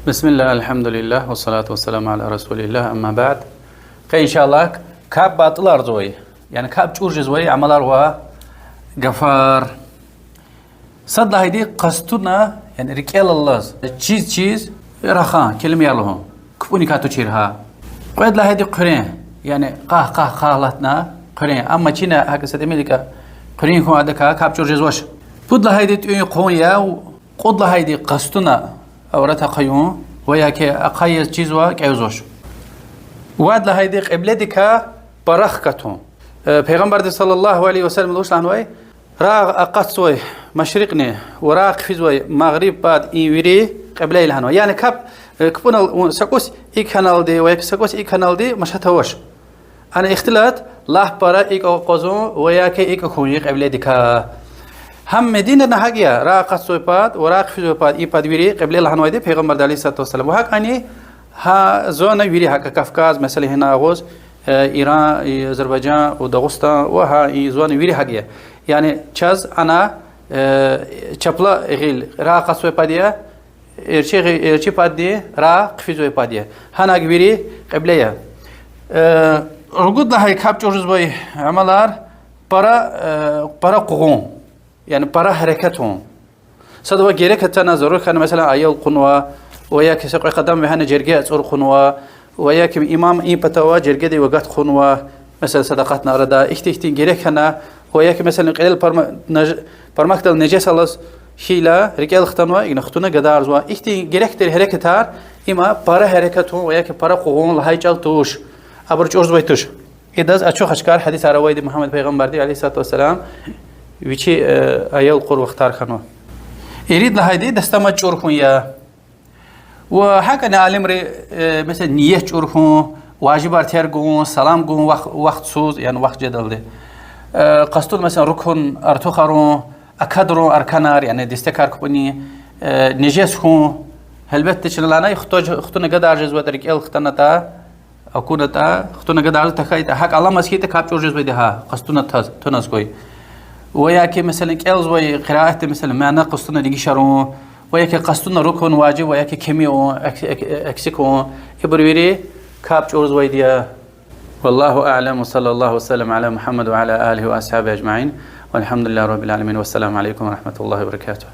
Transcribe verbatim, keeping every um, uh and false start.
بسم الله، الحمد لله، والصلاة والسلام على رسول الله، أما بعد. Къе, иншаллагь, капӀ батӀуларзавай, яни капӀ чӀур жезвай амалар ва гафар. Сад лагьайди къастуна, яни рикӀелай алаз, чиз-чиз рахун, келимаяр лугьун, кпӀуникай тушир гьа. Кьвед лагьайди хъуьрен, яни къагь-къагь-къагь лагьайтӀа хъуьрен, амма чина гьакӀ са тӀимиликӀа хъуьруьн хьун, адакай капӀ чӀур жезвач. Пуд лагьайди тӀуьн-хъун я, кьуд лагьайди къастуна аврат ахъаюн ва я ки ахъайиз чизва кӀевзавач. Вад лагьайди кьибледикай пара хкатун. Э, Пайгъамбарди صلى الله عليه وسلم вуч лагьанвай: рагъ акъатзавай машрикьни ва рагъ хъфизвай магъриб пад и вири кьибле я лагьанва. Яни капӀ, э, кпӀунал са кӀус икӀ хьаналди ва я ки са кӀус икӀ хьаналди машат авач. Ана ихтилат лап пара икӀ акъвазун ва я ки икӀ хьун я кьибледикай. Гьам Мединада гьакӀ я, рагъ акъатзавай пад ва рагъ хъфизвай пад, и пад вири кьибле лагьанвайди Пайгъамбарди عليه الصلاة والسلام. Ва гьакӀни гьа зона вири гьакӀ, Кавказ, месела, гьина агъуз, э, Иран, и Азербайжан, у Дагъустан, ва гьа и зона вири гьакӀ я. Яни чаз ана, э, чапла гъил рагъ акъатзавай пад я, эрчӀи гъи-, эрчӀи падни рагъ хъфизвай пад я. Гьанаг вири кьибле я. Э, ругуд лагьай капӀ чӀур жезвай амалар: пара, э, пара къугъун, яни пара гьерекат авун. Садавай герек атана, зарур хьана, месела, аял кьунва, ва я ки са кьве къадам вегьена жерге ацӀур хъувунва, ва я ки имам и патав ава, жергедив агат хъувунва, месела, садакьатна арада, ихьтин-ихьтин герек хьана, ва я ки, месела, кьилел парма-, наж-, пармакдал нежес алаз хьайила, рикӀел хтанва, ина хтуна гадарзава. Ихьтин герек тир гьерекатар, има пара гьерекат авун ва я ки пара къугъун лагьай чӀал туш, абур чӀурзавай туш. Идаз ачух-ашкар гьадисар авайди Мугьаммад пайгъамбарди عليه الصلاة والسلام вичи, э, аял кьур вахтар хьанва. Ирид лагьайди дастамаз чӀур хьун я. Ва гьакӀни алимри, э, месела, ният чӀур хьун, важибар терг авун, салам гун вах-, вахтсуз, яни вахт жедалди. Э, къастун, месела, рукун артухарун, акадрун арканар, яни дестекар кпӀунин, э, нежес хьун. Гьелбетда, чна лагьанай, хтуна, хтуна гадар жезватӀа, рикӀел хтанатӀа, акунатӀа, хтуна гадарзава, тахьайтӀа, гьакӀ аламаз хьайитӀа, капӀ чӀур жезвайди гьа, къастуна таз-, туназ хьуй. Ва я ки, месела, кӀелзавай къираатдин, месела, мана къастуна дегишарун, ва я ки къастуна рукун важиб, ва я ки кими авун, экс-, экс-, эксик авун, ибур вири капӀ чӀурзавайди я. والله أعلم، وصلى الله وسلم على محمد وعلى آله وأصحابه أجمعين، والحمد لله رب العالمين، والسلام عليكم ورحمة الله وبركاته.